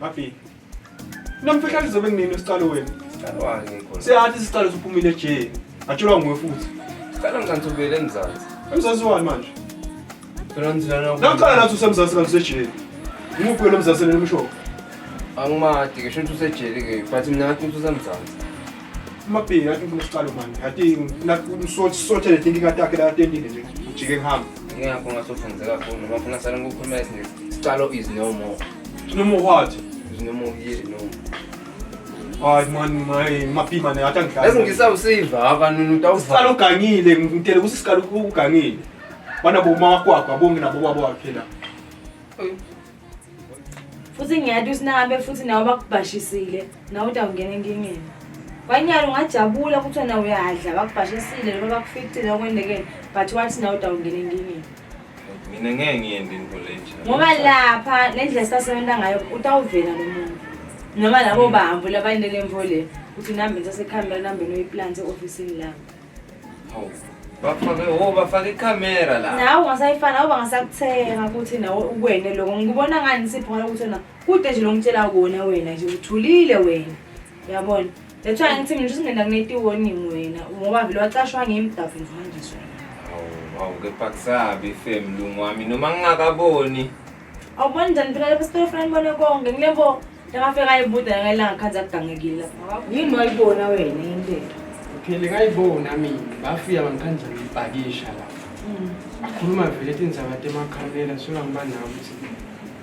Mafiki. Namfihla lizobe kunini isicalo wena? Sicalo wakhe. Siyathi isicalo usuphumile ejele. Atshelwa nguwe futhi. Sicalo ngicantsi ubuyele eMzansi. EMzansi wani manje? Phela ngizilana. Nakuqala nathi useMzansi kanti usejele. Ngimuphi lo Mzansi lelo msho? Angimadi ke shuthi usejele ke but mina ngathi ukuthi useMzansi. Mabheki athi ngifuna isicalo manje. Athi nakusothe le tinkinga takhe la tendile nje. Ujike ngihamba. Ngiyakho ngasofunze kakhulu noma ngifuna sale ngikukhuluma isiNgisi. Sicalo is no more. No more what? Is no more here no. Hayi man, hayi mabheki man athi angidlali. Yazi ngisawusiva akanunu utawuva. Isicalo ugangile ngitele ukuthi isicalo ugangile. Bana bo mama kwakho abongi nabo baba wakhe la. Futhi ngiyathi usinabe futhi nawe bakubhashisile nawe utawungena enkingeni. Kwanyalo ungajabula ukuthi wena uyadla bakubhashisile noma bakuficile okwendekeni but wathi nawe utawungena enkingeni. Mina ngeke ngiyende into lenje. Ngoba lapha nendlela esisasebenza ngayo utawuvela lo muntu. Noma labo bambu labayindele mvo le uthi nambe ngisasekhamera nambe noyiplante e-ofisini lami. Hawu. Bafake oh bafake ikhamera la. Nawe ungasayifana nawe bangasakuthenga ukuthi nawe ukwene lokho. Ngikubona ngani Sipho ngalo ukuthi wena kude nje longitshela kona wena nje uthulile wena. Uyabona? That's why ngithi mina usingena kuneti warning wena ngoba vele wacashwa ngimdabu ngihanjiswa. Hawu hawu kepha kusabi femlungu wami noma ngingakaboni. Awuboni njani phela lapha sitofuna nibone konke ngilembo Nakafika ayibuda ngelanga khanza kugangekile lapha. Yini wayibona wena into? Phela ngayibona mina bafika bangikhandla ngipakisha lapha. Akhuluma vele tindzaba temakhamera so ngiba nawo ukuthi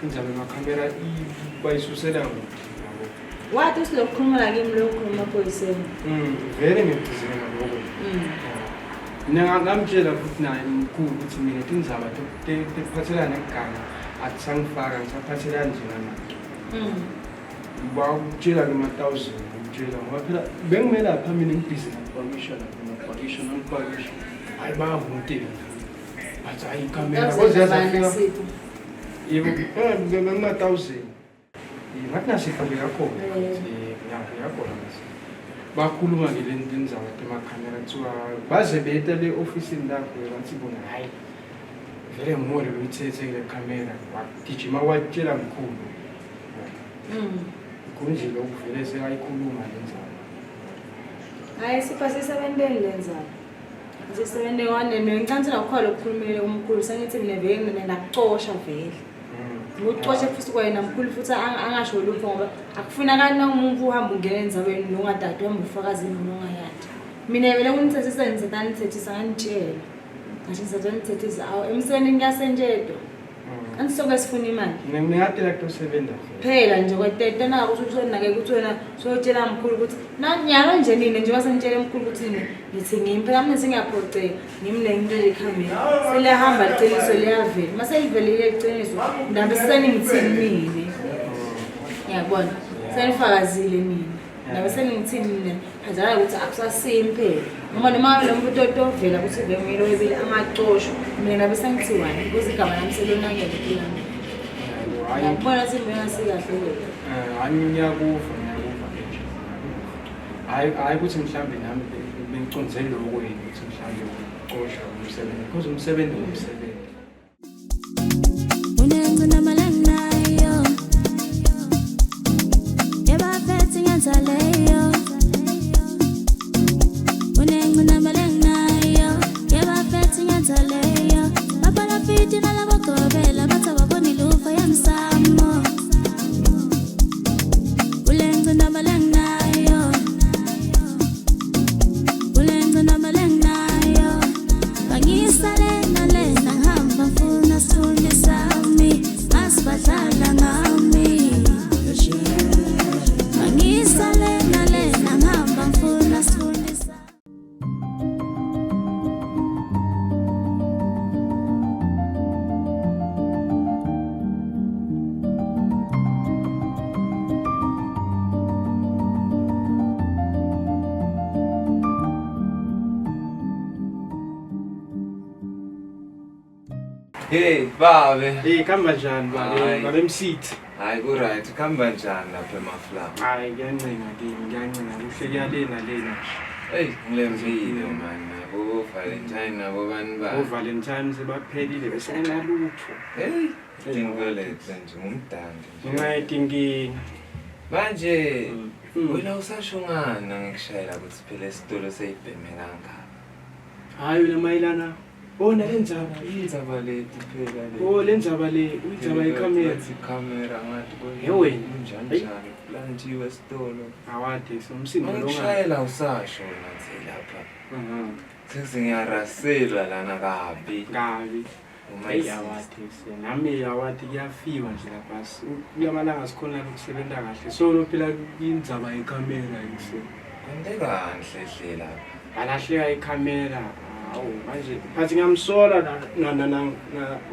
indzaba yemakhamera bayisusela kuphi yabo. Wathi usilokukhuluma la kimi lokukhuluma emaphoyiseni. Vele ngiyagcizelela ngaloko. Mina ngamtshela futhi naye mkhulu ukuthi mina tindzaba tekuphathelana nekuganga atisangifaka ngisaphathelani nje nanato. Bakutshela ke ma-thousand ngikutshela ngoba phela bengimelapha mina ngibhizi ngakupakisha lapha ngakupakisha ngakupakisha hhayi bayavumtela bathi hhayi ikhamera koze yazafika yebo bengima-thousand ngathi nasipho bekakhona bekakhona nasipho bakhuluma-ke le ndzaba temakhamera kuthiwa baze beta le ofisini lakho bathi bona hhayi vele nguwe lo uyithethe kule khamera wagijima watshela mkhulu. Mkhulu nje lokhu vele sekayikhuluma le ndzaba. Hayi Sipho asisebenteni le ndzaba. Asisebenteni kwanene ngicantsi nakukhona lokukhulumile kumkhulu sengithi mina vele mina nakucosha vele. Ngikucoshe futhi kwayena mkhulu futhi angasho lutho ngoba akufunakali na umuntu uhamba ungena endzabeni nongadadi uhamba ufakaza into nongayadi. Mina vele kunithethisa ngisatanithethisa nganitshela. Ngasho ngisatanithethisa awu emsebenzini kuyasentshetwa. Anti sonke sifuna imali. Ngingatela kutosebenza phela nje kwetete nako ukuthi usonake ukuthi wena soyotshela mkhulu ukuthi nanyalo nje nina njengoba senitshele mkhulu ukuthi ngithi ngimi phela mina sengiyaphoxeka ngimnenge into nje ikhamera seliyahamba liqiniso liyavela uma selivelile iqiniso ndambe seningithini nini ngiyakubona senifakazile nina ndambe seningithini nina phazana ukuthi akusasimi phela ngoba noma lo muntu otovela ukuthi benguyelo webile angacoshwa mina nabe sengithiwani ukuze igama lami selonakele kulami. Ngiyakubona ukuthi mina sikahle wena. Hayi ngiyakuva ngiyakuva nje. Hayi hayi ukuthi mhlambe nami bengiconze lokho yini ukuthi mhlambe ucoshwa umsebenzi because umsebenzi ngumsebenzi. Hey babe. Hey kuhamba njani babe? Hayi. Babe Msithi. Hayi ku right, kuhamba njani lapha emafla? Hayi ngiyancenga kimi, ngiyancenga kuhle kuyalena lena nje. Hey ngilembile man. Yabo Valentine nabo bani ba. O Valentine sebaphelile besenalutho. Hey, tinkwelete nje ngumdandi nje. Ngenxa yetinkinga. Manje Mm. wena usasho ngani ngikushayela ukuthi phela esitolo seyibheme kangaka. Hayi wena mayelana. Bona le ndzaba. Indzaba leti phela le. Oh le ndzaba le, indzaba yekhamera. Ikhamera ngathi He wena. Njani njani plantiwe esitolo. Awade somsindo lo. Ngikushayela usasho ngathi lapha. Mhm. Sekuze ngiyaraselwa lana kabi. Kabi. Uma Eyi awade nami awade kuyafiwa nje lapha. Kulamalanga sikhona lokusebenza kahle. So lo phela indzaba yekhamera yise. Kwenteka kahle hle lapha. Alahleka ikhamera. Hawu manje phathi ngiyamsola na na na na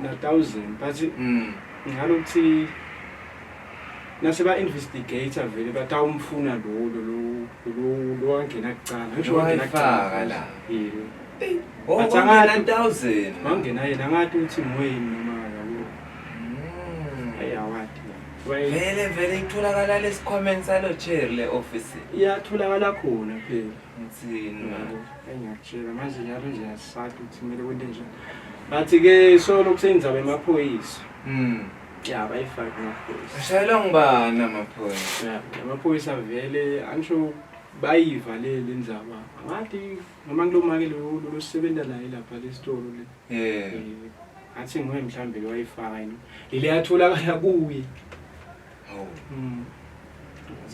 na 1000 but ngalokuthi naseba investigator vele batawumfuna lo lo lo lo wangena kucala ngisho wangena Wayifaka kucala la. yebo. Oh, Bathi wangena 1000. Wangena yena ngathi uthi nguwena noma yabo. Hayi awadi. Vele vele itholakala lesikhwameni salo chair le office. Iyatholakala khona phela. Ngithini manje? Engiyakutshela manje njalo nje asisathi ukuthi kumele kwente njani. Bathi ke solo kuseyindzaba emaphoyisa. Ya bayifake emaphoyisa. Ashayelwa ngubani amaphoyisa? Ya amaphoyisa vele angisho bayivalele indzaba. Ngathi noma ngilomake lo lo sebenza naye lapha lesitolo le. Yeah. Ngathi nguye mhlambe lo wayifaka yini. Lile yatholakala kuye. Hawu.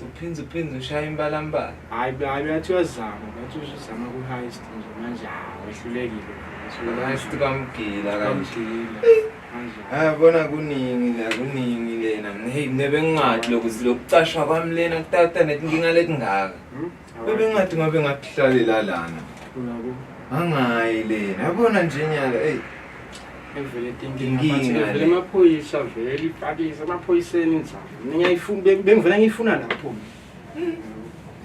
Uphinde uphinde ushaya imbalambala. Hayi hayi bathi uyazama, bathi uzama ku heist nje manje wehlulekile. Heist kamgila kanje. Kamgila. Manje. Ah bona kuningi la kuningi lena. Hey mina bengingathi lokuthi lokucashwa kwami lena kutata netinkinga letingaka. Bebengathi ngabe ngakuhlalela lana. Uyabo. Angayi lena. Yabona nje nyalo hey. Evele Inkinga tinkinga le. vele amaphoyisa vele ifakise amaphoyiseni indzaba. Mina ngiyayifuna bengivela ngiyifuna lapho.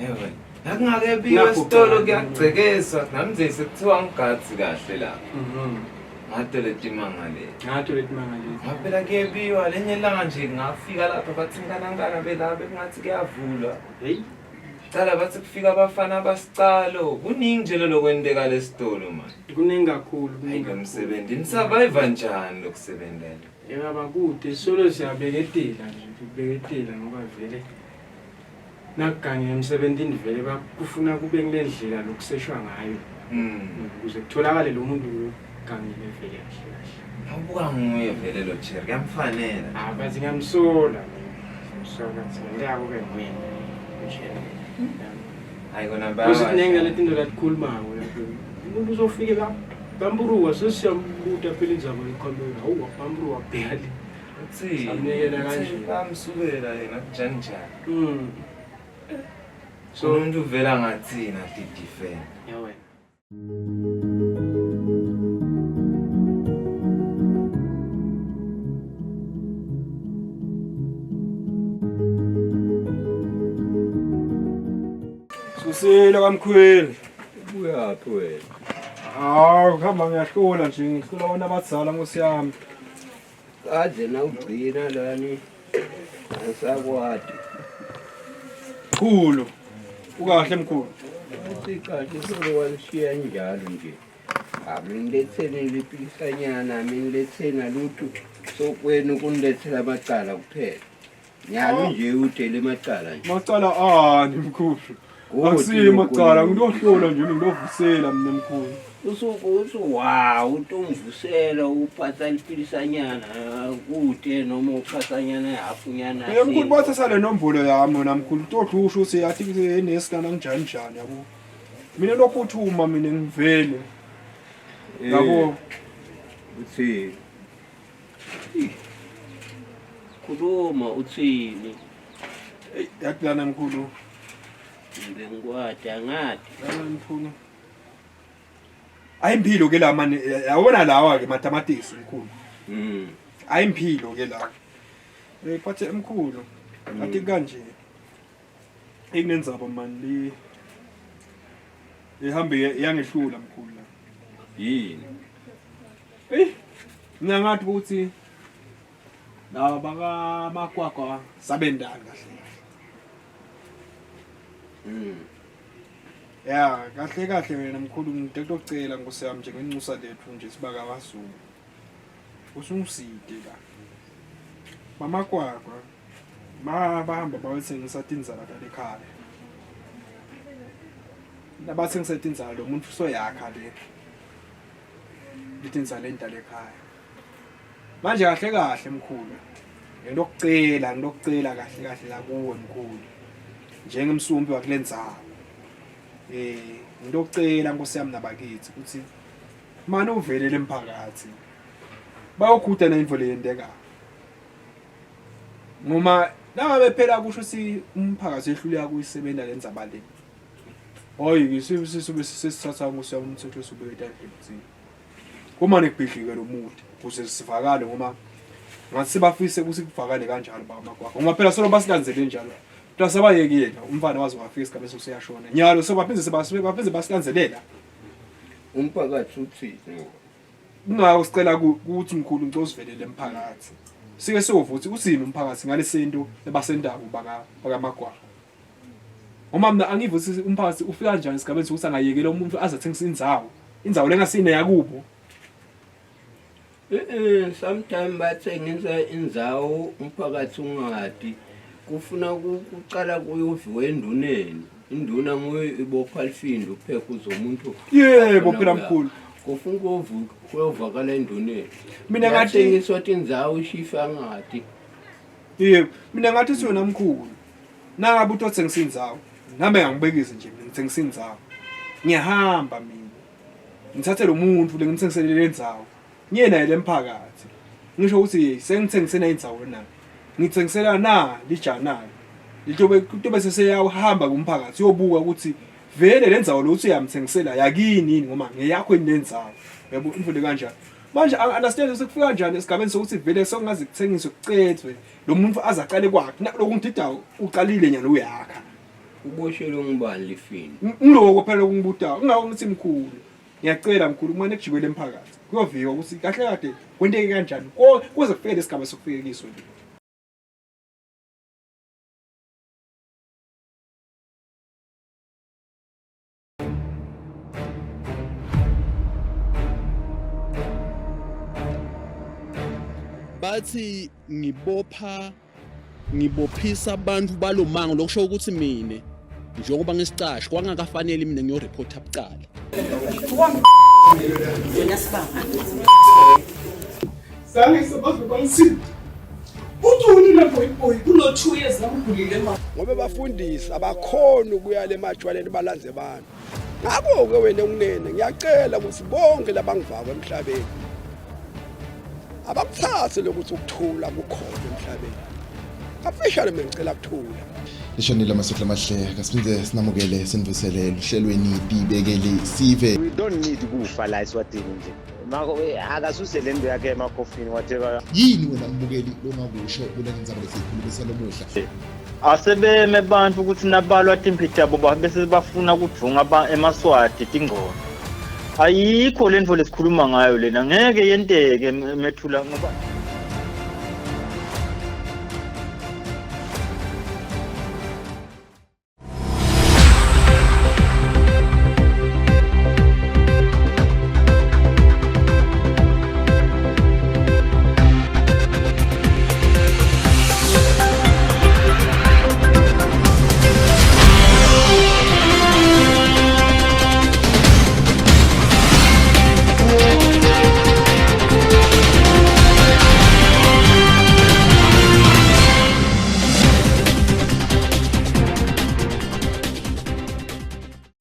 Yebo. Nakungakebiwa esitolo kuyagcekeswa namzise sekuthiwa ngigadzi kahle lapha. Ngato letimanga le. Ngato letimanga le. Ngaphela kuyebiwa lenye ilanga nje ngafika lapha bathi nkanankana belapha kungathi kuyavulwa. Hey. Cala bathi kufika abafana abasicalo. Kuningi nje lolo kwenteka lesitolo manje. Kuningi kakhulu. Hayi lo msebenzi nisurvive njani lokusebenzela? Yebo kude solo siyabeketela nje, kubeketela ngoba vele nakugange emsebenzini vele bakufuna kube kule ndlela lokuseshwa ngayo. Ukuze kutholakale lo muntu ogangile vele kahle kahle. Awubuka nguye vele lo chair kuyamfanela. Ah bathi ngiyamsola mina. Ngiyamsola ukuthi ngeke kube nguye. Nje. Hayi kona Kuze kuningi naleti nto latikhulumako lapho. Umuntu uzofike la bamburuka sesiyambuta phela indzaba yekhamera. Hawu wabamburuka bheka le. Uthini? Samnikela kanje. Bamsukela yena kunjani njani. So umuntu uvela ngathina athi defend. Ya wena. Susile kamkhweli. Uyaphi wena? Hawu kuhamba ngiyahlola nje ngihlola abantu abadzala nkosi yami. Kade nawugcina lani angisakwati. Mkhulu. Ukahle mkhulu. Uthi kahle solo walishiya njalo nje. Aminiletheni lipilisanyana, aminiletheni lutho. Sokwenu kunilethela amacala kuphela. Nyalo nje udele emacala nje. Macala ani mkhulu? Akusiyo macala ngilohlola nje ngilovusela mina mkhulu. Usuku usu wa utumvusela uphatha lipilisanyana kude noma uphathanyana hafunyana. Mina mkhulu bathatha le nombolo yami wena mkhulu todlusho uthi yathi kusenesilana njani njani yabo. Mina lokhu uthuma mina ngivele. Yabo. Uthini? Khuluma uthini? Ey yathi lana mkhulu. Bengikwati angati. Lana mkhulu. Ayimpilo ke la manje yabona lawa ke matamatisi mkhulu. Ayimpilo ke la. Phathe mkhulu. Athi kanje. Ikunenzaba man li ihambe yangehlula mkhulu la. Yini? Eh mina ngathi ukuthi laba baka makwakwa sabendani kahle. Ya, kahle kahle wena mkhulu ngidekucela nkosi yami nje ngenxusa lethu nje sibaka kwaZulu. Usungiside la. Mamakwakwa ma bahamba bayothengisa tinzala talekhaya. Nabathengisa tinzala lo muntu usoyakha le. Letinzala endala ekhaya. Manje kahle kahle mkhulu. Nginokucela, nginokucela kahle kahle la kuwe mkhulu. Njengemsumbi wakulendzawo. Eh, nginokucela nkosi yami nabakithi ukuthi mane uvelele emphakathi. Bayokhuda nento leyenteka. Ngoma nangabe phela kusho ukuthi umphakathi ehluleka kuyisebenza lendzaba le. Hayi ke sisube sesithatha nkosi yami umthetho sobeka etafuleni. Kumane kubhidlike lo muti kuze sivakale ngoba ngathi sebafise ukuthi kuvakale kanjalo baba makwakho ngoba phela solo basilandzele njalo plus abayekile umfana waze wafika esigabeni sokuseyashona nyalo sebaphinde sebaphinde basilandzelela Umphakathi uthini? Kungako sicela ukuthi mkhulu ngicela usivelele emphakathi sike sova ukuthi uthini umphakathi ngalesintu ebasendako baka bakaMagwara Ngoba mina angivi ukuthi umphakathi ufika kanjani esigabeni sokuthi angayekela umuntu aze athengise indzawo. Indzawo lengasine yakubo. Eh sometimes bathengisa indzawo umphakathi ungadi kufuna kuqala kuyoviwa enduneni. Induna nguye ibopha lifindo kupheka uzomuntu. Yebo phela mkhulu. Kufuna kuyovuka kuyovakala enduneni. Mina ngathi Yathengiswa tindzawo ishifa ngadi. Yebo, mina ngathi siyona mkhulu. Nangabe utothengisa indzawo, nami angibekise nje mina ngithengisa indzawo. Ngiyahamba mina. Ngithathe lo muntu lengimthengisele le ndzawo. Ngiye naye lemphakathi. Ngisho ukuthi sengithengisela indzawo na. Ngithengisela na lijana. Litobe kutobe seseyahamba kumphakathi uyobuka ukuthi vele le ndzawo lo uthi uyamthengisela yakini yini ngoba ngeyakho yini le ndzawo. Yabo into le kanjalo. Manje I understand ukuthi kufika kanjani esigabeni sokuthi vele sokungaze kuthengiswe kucedwe lo muntu aze aqale kwakhe lokhu ngidida uqalile nyalo uyakha Uboshelwe ngubani lifini? Ngiloko phela okungibudayo ingakho ngithi mkhulu ngiyacela mkhulu kumane kujikele emphakathi kuyovikwa ukuthi kahle kade kwenteke kanjani kuze kufike lesigaba sokufike kiso nje. Bathi ngibopha ngibophisa abantu balomango lokusho ukuthi mina njengoba ngisiqasho kwangakafanele mina ngiyoreporta bucala. Wena sibanga. Zange sebaze bangisinde. Uthuni le boy boy kulo 2 years lamgulile ma. Ngoba bafundisi abakhona ukuya lemajwaleni balanze abantu. Ngakho-ke wena unene ngiyacela ukuthi bonke labangivako emhlabeni abakuthathe lokuthi ukuthula kukhona emhlabeni. Kafishane mina ngicela kuthula. Lishonile amasotla amahle kasiphinde sinamukele sinivusele eluhlelweni tibekele sive. We don't need kufa la eSwatini nje. Mako akasuse le nto yakhe emakhofini whatever. Yini wena mbukeli longakusho kule ndzaba lesiyikhulumisa lomuhla? Asebeme bantu ukuthi nabalwa timphi tabo bese bafuna kudvunga emaSwati tingcono. Ayikho le nto lesikhuluma ngayo lena ngeke yenteke methula ngoba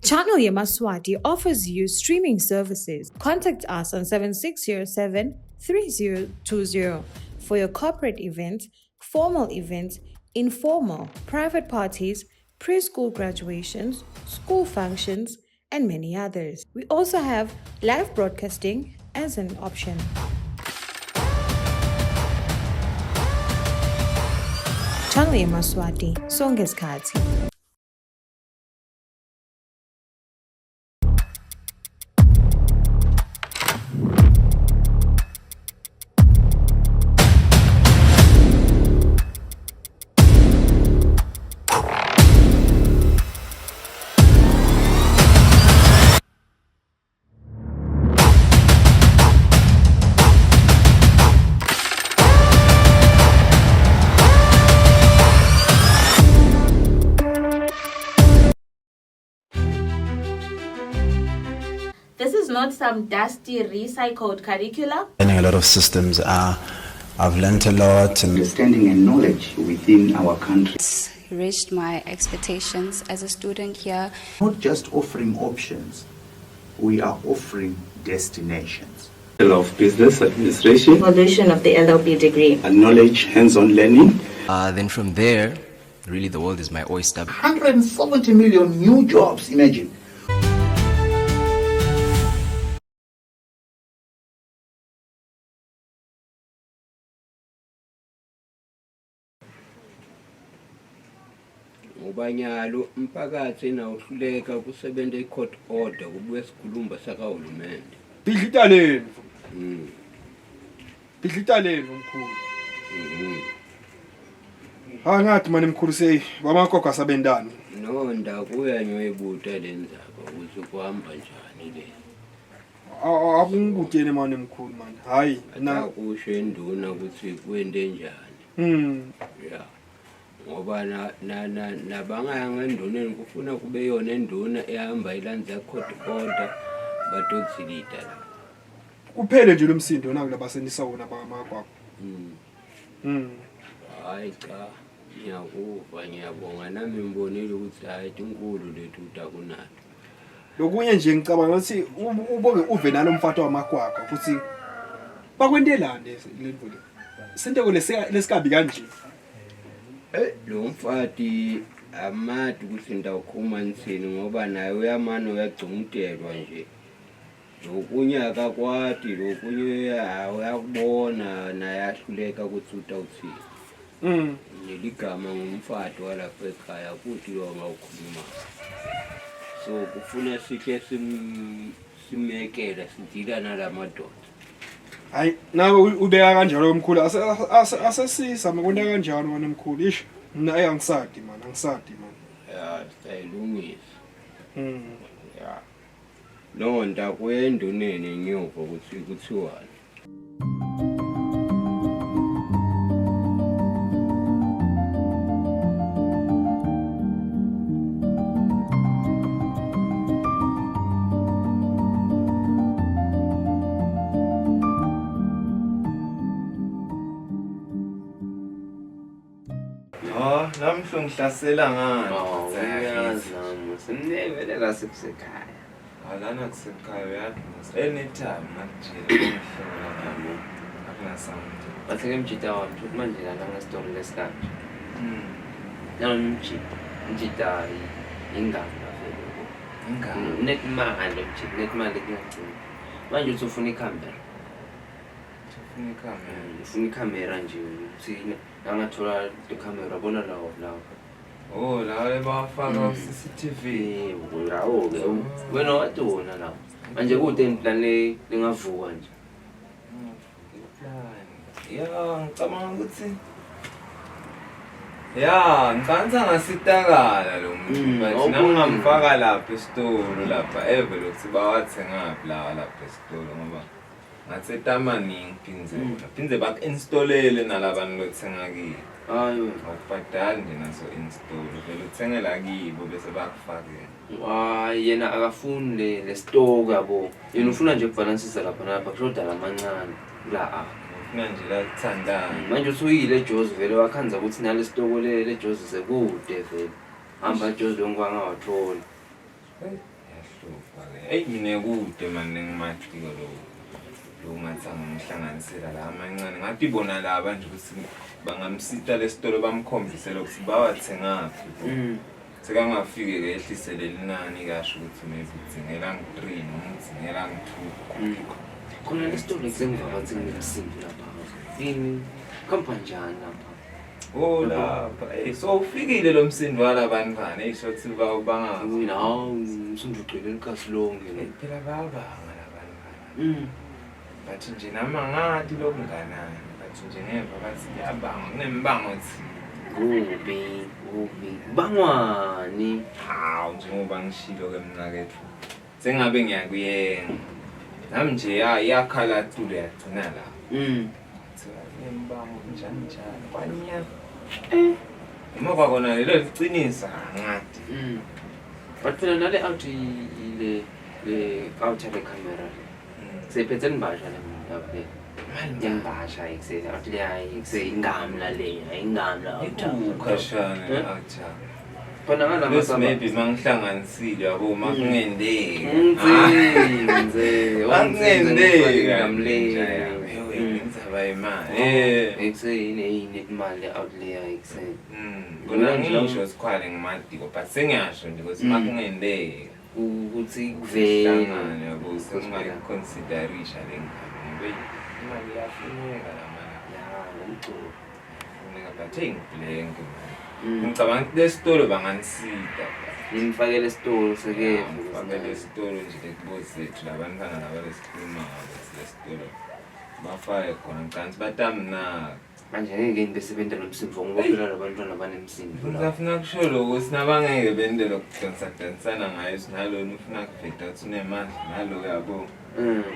Channel Yemaswati offers you streaming services. Contact us on 7607 3020 for your corporate events, formal events, informal, private parties, preschool graduations, school functions, and many others. We also have live broadcasting as an option. Channel Yemaswati, Songesikhathi. not some dusty recycled curricula. Learning a lot of systems. I've learned a lot. And understanding and knowledge within our country. Reached my expectations as a student here. Not just offering options, we are offering destinations. Of business administration, evolution of the LLB degree, and knowledge, hands-on learning. Then from there, really the world is my oyster. 170 million new jobs, imagine. Ngoba nyalo umphakathi nawuhluleka kusebenta i-court order kubuye sikhulumba sakahulumende. Bhidlita lendlu. Bhidlita lendlu mkhulu. Ha ngathi manje mkhulu sey bamagogo asabendani. No ndakuya ngiyoyibuta le ndzaba ukuthi kuhamba njani le. Akungikutshele manje mkhulu manje. Hayi na kusho induna ukuthi kwende njani. Yeah. Ngoba na na na nabangaya enduneni kufuna kube yona enduna ehamba ilanza court order badodzilida la. Kuphele nje lomsindo naku labasenisa wona bamakwakho. Hayi cha, ngiyakuva ngiyabonga nami ngibonile ukuthi hayi inkulu lethu utakunato. Lokunye nje ngicabanga ukuthi uboke uve nalomfato wamakwakho ukuthi bakwentelani lento le. Senteko lesikabi kanje. Lo mfati amadi ukuthi ndawukhuma nithini ngoba naye uyamane uyagcumtelwa nje. Lokunye akakwati, lokunye uyakubona naye ahluleka ukuthi utawuthini. Leligama ngumfati walapha ekhaya kuthi lo angawukhuluma. So kufuna sihle simekela sidila nalamadoda. Hayi nawe ubeka kanjalo mkhulu asesisa makonta kanjalo manje mkhulu ish mina ayangisadi man angisadi man. Ya siyilungisa. Ya. No ndakuya enduneni ngiyova ukuthi kuthiwani. Namhlo ngihlasela ngani? Uyazi nami simnevele la sekusekhaya. Alana kusekhaya uyazi anytime ngakujela ngihlola akuna sound. Bathi ke mjita wami futhi manje lana ngestori lesikanje. Nalo mjita ingane vele. Ingane. Net mali mjita, net mali kuyagcina. Manje uthi ufuna ikhamera. Ufuna ikhamera. Ufuna ikhamera nje uthi angathola ikhamera bona lawo lawo. Oh, lawo bafaka CCTV. Lawo ke wena wathi wona lawo. Manje kude plan le lingavuka nje. Plan. Ya, ngicabanga ukuthi ya, ngicabanga ngasitakala lo muntu but nangamfaka lapha esitolo lapha eve lokuthi bawathengaphi lawa lapha esitolo ngoba ngathi tamaningi phindze phindze baku-installele nalabantu lothenga kibo. Hayi awubhadali nje naso install vele uthengela kibo bese bakufakela. Hayi yena akafuni le stock yabo. Yena ufuna nje ukubalansisa lapha nalapha kushoda lamancane la. Ufuna nje la kuthandana. Manje usuyile eJozi vele wakhanza ukuthi nale stock le Jozi sekude vele. Hamba eJozi lonke angawathola. Yahlupha ke. Hey mina kude manje ngimatiko lo. Lo ngathi angihlanganisela la amancane ngathi ibona laba nje ukuthi bangamsita lesitolo bamkhombise lokuthi bawathengaphi. Sekangafike ke ehlise lelinani kasho ukuthi maybe uthengela ngi3 noma uthengela ngi2. Khona lesitolo kusengivabathi nginemsindo lapha. Yini khamba njani lapha? Oh lapha. Hey so ufikile lo msindo walabantwana hey shothi bawubanga. Mina hawu umsindo ugcwele ikhasi lonke. Phela babanga labantwana. But nje nami angathi lokunganani but nje ngeva bathi kuyabanga kunembango thina. Kubi bangwani. Hawu njengoba ngishilo ke mina kethu sengabe ngiyakuyenga nami nje iyakhala tulo yagcina la. Kuthiwa kunembango njani njani kwanyaka. Uma kwakona lelo liqinisa angathi. But phela nale out ile Le outer le camera le. Seyiphethe nibasha le muntu le. Ngiyangibasha ekuseni athi le hayi ingami la le ingami la outer. Ukhashana outer. Khona ngala Bese maybe mangihlanganisile yabo makungendeki. Nginze Makungendeki ngamle. Indzaba yemali. Ekuseni yini imali out le ekuseni. Kona ngisho sikhwale ngimadiko but sengiyasho nje ukuthi makungendeki ukuthi kuvele hlangane yabo sengingayiconsiderisha le ngane ngoba imali iyafuneka la mali. Ya ngumculo. Funeka but hey ngiblank man. Ngicabanga ukuthi lesitolo banganisida. Nimfakele esitolo seke Ngifakele esitolo nje lekubozethu labantwana laba lesikhuluma ngabo lesitolo. Bafake khona ngicabanga ukuthi batamnaka. Manje ngeke ngibese benda nomsindo ngoba phela labantwana banemsindo la. Ngizafuna kusho lokho sinabangeke bende lokudansa dansana ngayo sinalona ufuna kuveta ukuthi unemandla nalo yabo.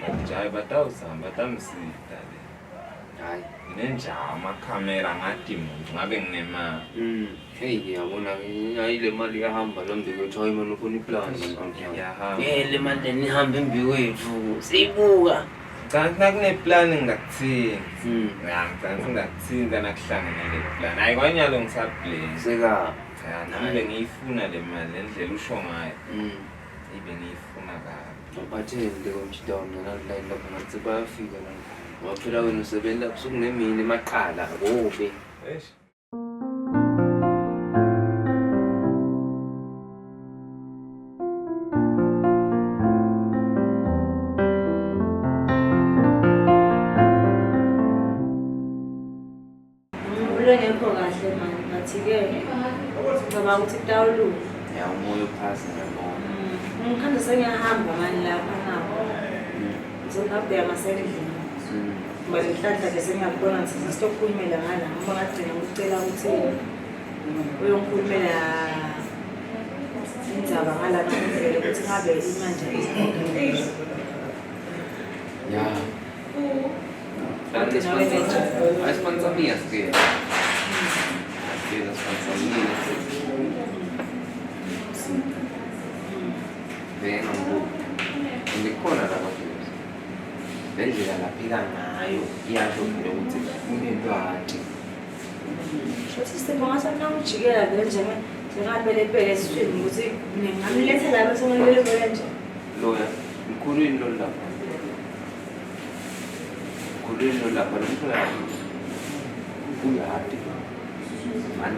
But nje hayi batawusihamba batamsida le. Hayi. Nginenjawo amakhamera ngadi muntu ngabe nginemali. Hey ngiyabona hayi le mali iyahamba lo mbiko wethu hayi mani ufuna iplani Iyahamba. Eh le mali lena ihamba embiko wethu siyibuka. Ngicabanga ukuthi nakuneplani ngingakuthinta. Ya ngicabanga ukuthi ngingakuthinta nakuhlangene le plan. Hayi kwanyalo ngisablank. Seka. Cha nami bengiyifuna le mali le ndlela usho ngayo. Ibe ngiyifuna kabi. Bathende komjita wami nalline lapho ngathi bayafika la. Ngoba phela wena usebenza busuku nemini emaqala kobe. Eish. Ngekho kahle mani but-ke ngicabanga ukuthi kutawulunga. Ya umoya uphasi ngiyabona. Ngikhanda sengiyahamba mani lapha nabo. Ngizongabheka ngasendlini. Ngoba le nhlanhla-ke sengiyakubona ukuthi sesitokhulumela ngala ngoba ngagcina ngikucela ukuthi uyongikhulumela indzaba ngala ngivele ukuthi ngabe imanje. Ya. Sponsor me asike. Asike sponsor me. Bena ngu. Ndikhona lapha futhi. Le ndlela laphika ngayo iyasho vele ukuthi unelwati. Futhi sibonga sanawujikela vele njengapelepele esiswini ukuthi ngingamletha lapha sengipelepele nje. Loya, mkhulwini lo lapha. Mkhulwini lo lapha lo mkhulu uyati. Mani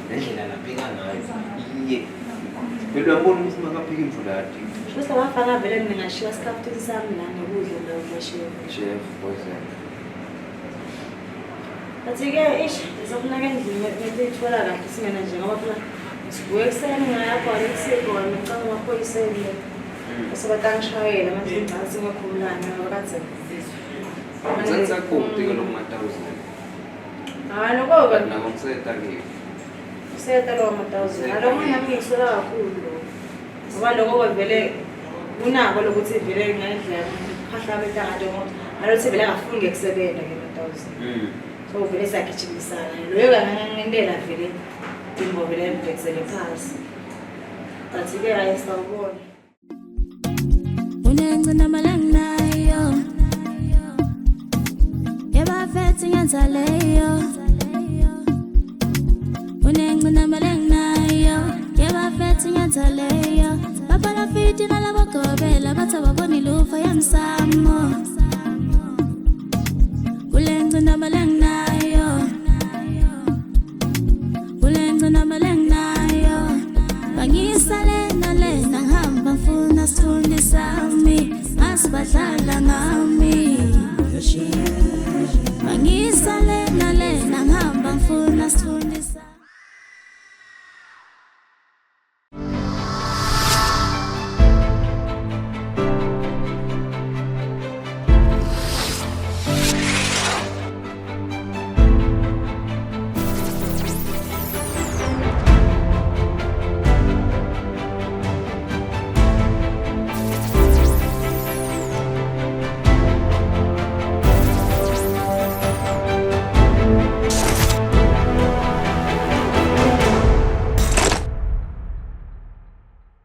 le ndlela laphika ngayo iye. Vele uyabona ukuthi makaphika imvula yati. Futhi abafana vele mina ngashiya isikhaftini sami la nokudla la ukashiya. Chef poison. But-ke eish ngizofuneka endlini ngiyithola kahle singena nje ngoba phela sibuye ekuseni ngaya khona ekuseni ngicabanga amaphoyiseni. Bese batangishayela manje ngicabanga singakhululana ngoba kadze. Sengisakude ke lokuma-thousand. Hayi lokho Nako ngiseta ke. Useta lowo ma-thousand. Naloko nami ngisola kakhulu lokho. Ngoba lokho vele kunako lokuthi vele ngendlela phahlabeta ngathi ngoba ngalothi vele angafuni ngekusebenza ke ma-thousand. So vele siyagijimisana. Loyo kangangentela vele imbo vele ngibhekisele phasi. But-ke hayi sawubona. Unengcina malanginayo Yebafethi ngenza leyo Unengcina malanginayo Yebafethi ngenza leyo Babalafiti nalabagobela bathi ababoni lufa yemsamo Kulengcina malanginayo Kulengcina malanginayo Bangisale nalena ngihamba ngifuna sithunzi sami Asibadlala ngami Bangisale nalena ngihamba ngifuna sithunzi